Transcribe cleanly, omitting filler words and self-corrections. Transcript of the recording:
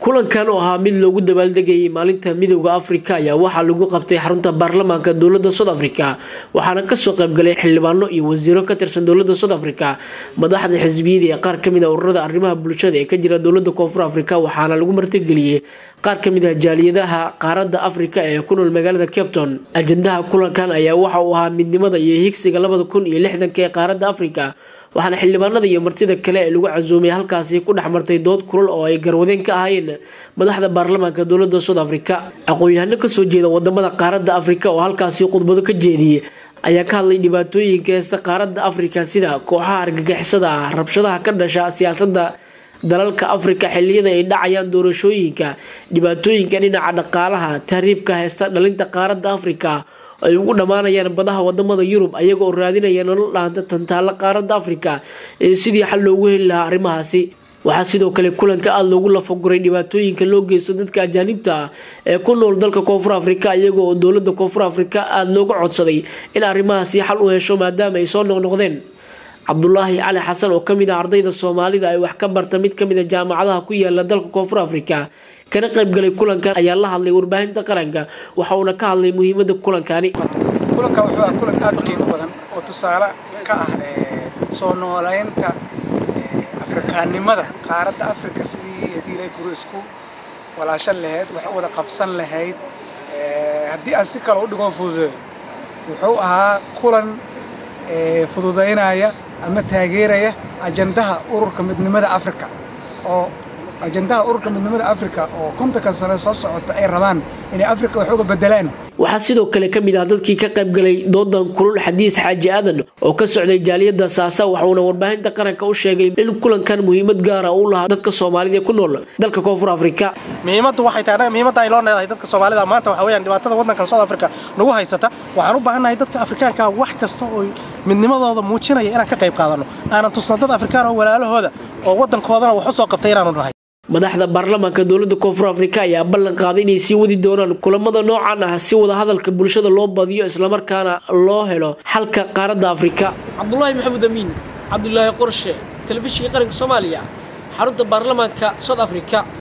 Kulankan oo ahaa mid loogu dabaaldegayay maalinta Midowga Afrika ayaa waxaa lagu qabtay xarunta baarlamaanka dowladda South Africa, waxaana kasoo qaybgalay xildhibaano iyo wasiiro ka tirsan dowladda South Africa, madaxda xisbiyada ee qaar kamid ah ururada arrimaha bulshada ee ka jira dowladda Koonfur Afrika. Waxaana lagu martigeliyey qaar kamid ah jaaliyadaha qaaradda Afrika ee ku nool magaalada Cape Town. Ajandaha kulankan ayaa waxa uu ahaa midnimada iyo higsiga 2060 ee qaaradda Afrika, waxaana xildhibaanada iyo martida kale ee lagu casuumay halkaasi ku dhex martay dood kulul oo ay garwadeen ka ahaayeen madaxda baarlamaanka dowladda South Africa. Aqoon-yahano kasoo jeeda wadamada qaaradda Afrika oo halkaasi khudbado ka jeediyey ayaa ka hadlay dhibaatooyinka heesta qaaradda Afrika, sida kooxaha argagixisada ah, rabshadaha ka dhasha siyaasadda dalalka Afrika xilliyada ay dhacayaan doorashooyinka, dhibaatooyinka dhinaca dhaqaalaha, tahriibka heesta dhalinta qaaradda Afrika ay ugu dhammaanayaan badaha wadamada Yurub ayaga oo raadinaya nolol dhaanta tantaalla qaaradda Afrika iyo sidii xal loogu heli lahaa arrimahaasi. Waxaa sidoo kale kulanka aada loogu lafaguray dhibaatooyinka loo geysto dadka ajaanibta ah ee ku nool dalka Koonfur Afrika, iyaga oo dowladda Koonfur Afrika aada looga codsaday in arrimahaasi xal u hesho maadaama ay soo noqnoqdeen. Cabdulaahi Cali Xasan oo kamid ah ardayda Soomaalida ay wax ka barta mid kamid a jaamacadaha ku yaala dalka Koonfur Afrika kana qaybgalay kulankan ayaa la hadlay warbaahinta qaranka, waxa uuna ka hadlay muhiimada kulankani. Kulanka wuxuu ah kulan aad u qiimo badan oo tusaale ka ah soo nooleynta Afrikaanimada qaaradda Afrika, sidii haddii Ilaahay kuru isku walaashan lahayd, wax u wada qabsan lahayd. Haddii aan si kale u dhigoon fududeeyo, wuxuu ahaa kulan fududaynaya ama taageeraya ajandaha ururka midnimada Afrika, oo ajandaha ururka midnimada Afrika oo 50-ka sano soo socota ay rabaan inay Afrika wax uga bedelaan. Waxaa sidoo kale kamid ah dadkii ka qaybgalay doodan kulul Xadiis Xaaji Aadan oo ka socday jaaliyadda Saasa, waxuuna warbaahinta qaranka u sheegay in kulankan muhiimad gaara uu lahaa dadka Soomaalida ku nool dalka Koonfur Afrika. Muhiimaddu waxay tahay annaga muhiimadda ay loo leedahay dadka Soomaalida maanta waxa weeyaan dhibaatada waddankan South Africa nagu haysata. Waxaan u baahannahay dadka Afrikaanka wax kasta oo midnimadooda muujinaya inaan ka qayb qaadano, aanan tusno dad Afrikaan oo walaalahooda oo waddankoodana wax u soo qabtay inaanu nahay. Madaxda baarlamaanka dowladda Koonfur Afrika ayaa ballan qaaday inay sii wadi doonaan kulamada noocan ah si wada hadalka bulshada loo badiyo islamarkaana loo helo xalka qaaradda Afrika. Cabdulaahi Maxamuud Amiin, Cabdulaahi Qorshe, Telefishinka Qaranka Soomaaliya, xarunta baarlamaanka South Africa.